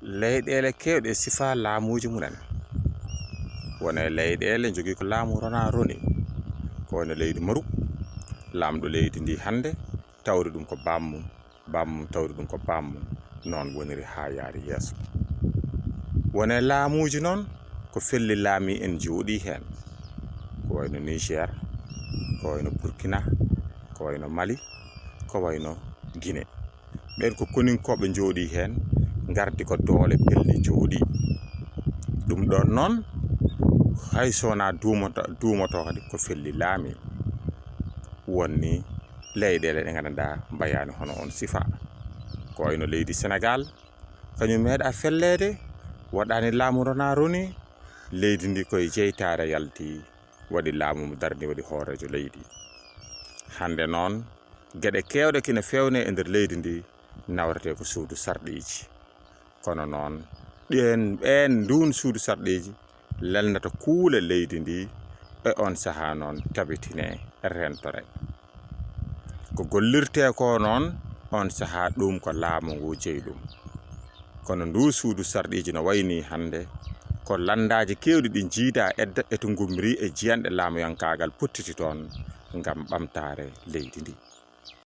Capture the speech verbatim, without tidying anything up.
Leyɗeele keewɗe e sifaa laamuuji mumen. Won e leyɗeele njogii ko laamu ronaa roni. Ko wayno leydi Maruk, laamɗo leydi ndi hannde, tawri ɗum ko baammum, baammum tawri ɗum ko baammum. Noon woniri haa yaari yeeso. Won e laamuuji noon ko felli laamii en njooɗii heen. Ko wayno Niger, ko wayno Burkina, ko wayno Mali, ko wayno Guinée. Ɓeen ko koninkooɓe njooɗii heen, ngardi ko doole pelli njooɗii. Ɗum ɗoon noon, hay so wonaa duumoto, duumotoo kadi ko felli laamii. Won ni leyɗeele ɗe nganndanɗaa mbayaani hono oon sifaa. Ko wayno leydi Senegaal, kañum meeɗaa felleede, waɗaani laamu ronaa roni, leydi ndi koye jeytaare yalti, waɗi laamu mo darni, waɗi hooreejo leydi. Hannde noon, geɗe keewɗe kina feewne e nder leydi ndi nawretee ko suudu sarɗiiji. Kono noon, ɗeen, ɓeen nduun suudu sarɗiiji lelnata kuule leydi ndi e oon sahaa noon tabitine, rentore. Ko gollirtee ko noon oon sahaa ɗum ko laamu ngu jeyi ɗum. Kono ndu suudu sarɗiiji no wayi nii hannde, ko lanndaaji keewɗi ɗi njiidaa edda e to ngummri e jiyanɗe laamuyankaagal pottiti toon ngam ɓamtaare leydi ndi.